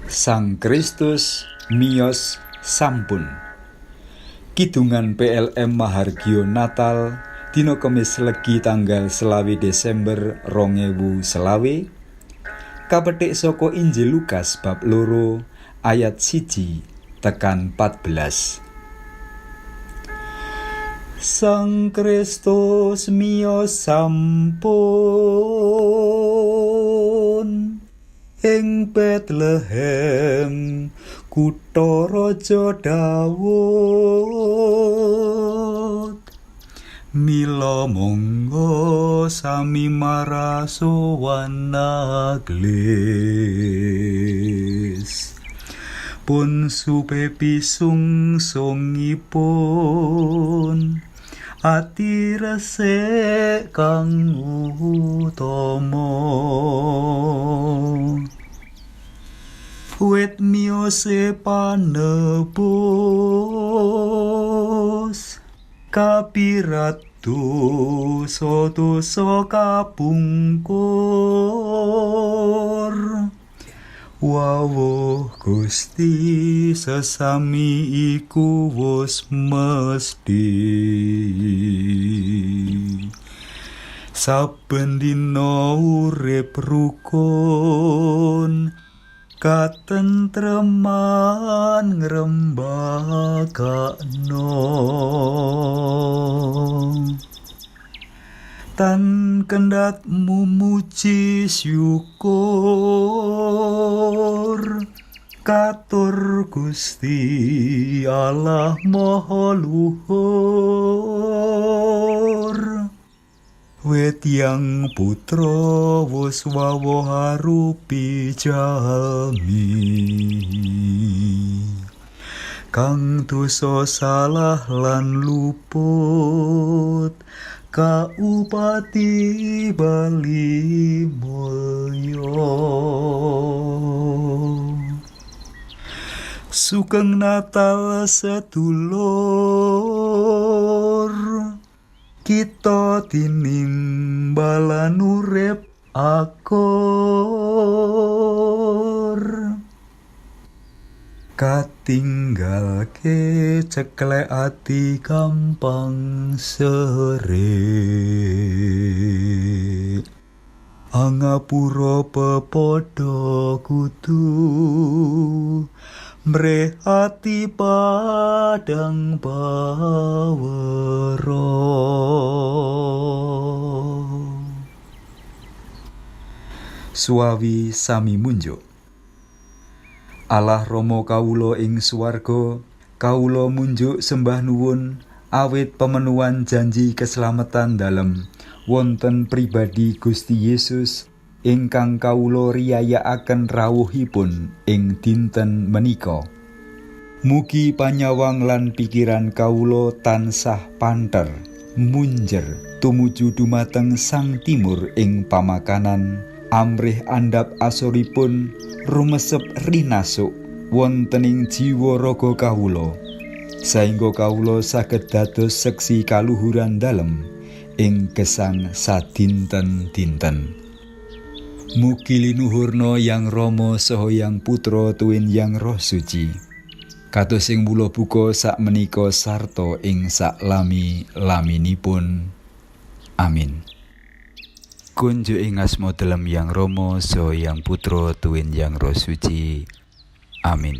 Sang Kristus miyos sampun. Kidungan PLM Mahargyo Natal dina Kemis Legi tanggal 25 Desember 2025 kapetik saka Injil Lukas bab 2 ayat 1 tekan 14. Sang Kristus miyos sampun ing Bethlehem, kutha Raja Daud. Mila monggo sami marasowan naglis, pun supe pisungsungipun ati resik kang utama. Wit miyose panebus kapirat dosa-dosa kapungkur. Wawuh Gusti sesami iku wus mesti, saben dina urip rukun katentreman ngrembakakno. Tan kendhat mumuji syukur katur Gusti Allah Maha Luhur. Wit yang putra wus wawuh arupi jalmi kang dosa salah lan luput kaupati bali mulya. Sugeng Natal sedulur, kita tinimbalan urip akur. Katinggalke ceklek ati gampang serik, angapura pepadha kudu mrehati padang pawero. Suawi sami munjuk. Allah Rama kawula ing swarga, kawula munjuk sembah nuwun awit pemenuhan janji keselamatan dalem wonten pribadi Gusti Yesus ingkang kawula riyayakaken rawuhipun ing dinten menika. Mugi panyawang lan pikiran kawula tansah panter, munjer tumuju dumateng Sang Timur ing pamakanan, amrih andhap asoripun rumesep rinasuk wontening jiwa raga kawula, saengga kawula saged dados seksi kaluhuran dalem ing gesang sadinten-dinten. Mugi linuhurna Yang Rama saha Yang Putra tuwin Yang Roh Suci, kados ing mula buka sak menika sarta ing sak lami-laminipun. Amin. Kunjuk ing asma dalem Yang Rama saha Yang Putra tuwin Yang Roh Suci. Amin.